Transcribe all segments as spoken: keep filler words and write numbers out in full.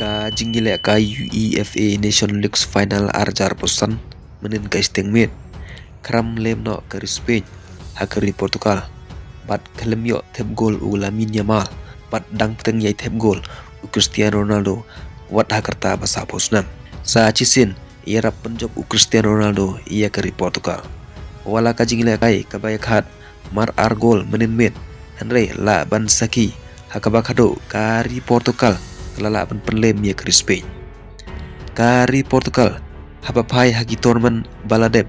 Ka jingïalehkai UEFA Nation League Final ar hajar arphew san mynnin ka shiteng miet, khram lem noh ka ri Spain ha ka ri Portugal, bad khlem ïoh thep gol u Lamine Yamal, bad dang pyrshang ïa thep gol u Cristiano Ronaldo, wat ha ka rta ba sawphew snem. Sa shisien ïarap pynjop u Cristiano Ronaldo ïa ka ri Portugal. Wat la ka jingïalehkai kaba ïakhat mar ar gol mynnin miet, hynrei lah ban sakhi ha kaba khadduh ka ri Portugal ka la lah ban pynlem ïa ka ri Spain. Ka ri Portugal haba phai ha ki tournament ba la dep,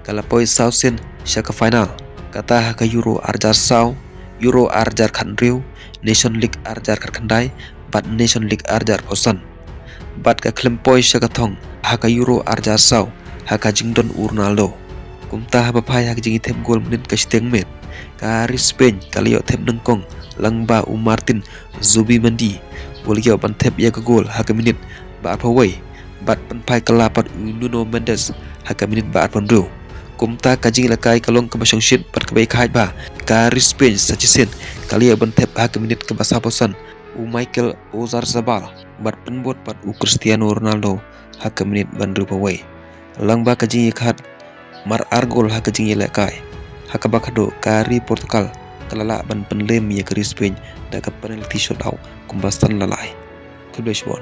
ka la poi saw sien sha ka final, kata ha ka Euro ar hajar saw, Euro ar hajar khathynriew, Nation League ar hajar khatkhyndai, bad Nation League ar hajar arphew san. Bad ka khlem poi sha ka thong ha ka Euro ar hajar saw ha ka jingdon u Ronaldo. Kumta haba phai ha ka jingïathep gol mynnin ka shiteng miet, ka ri Spain ka la ïoh thep nyngkong lyngba u Martin Zubimendi, u la ïoh ban thep ïa ka gol ha ka minit ba arphew wei, bad pynphai kylla pat u Nuno Mendes ha ka minit ba arphew hynriew. Kumta ka jingïalehkai ka long kaba shongshit bad kaba ïakhaid bha. Ka ri Spain sa shisien ka la ïoh ban thep ha ka minit kaba sawphew san u Mikel Oyarzabal, bad pynbud pat u Cristiano Ronaldo ha ka minit ba hynriewphew wei. Lyngba ka jingïakhat mar ar gol ha ka jingïalehkai, ha kaba khadduh ka ri Portugal ka la lah ban pynlem ïa ka ri Spain da ka penalty shootout kumba san la lai. Khublei shibun.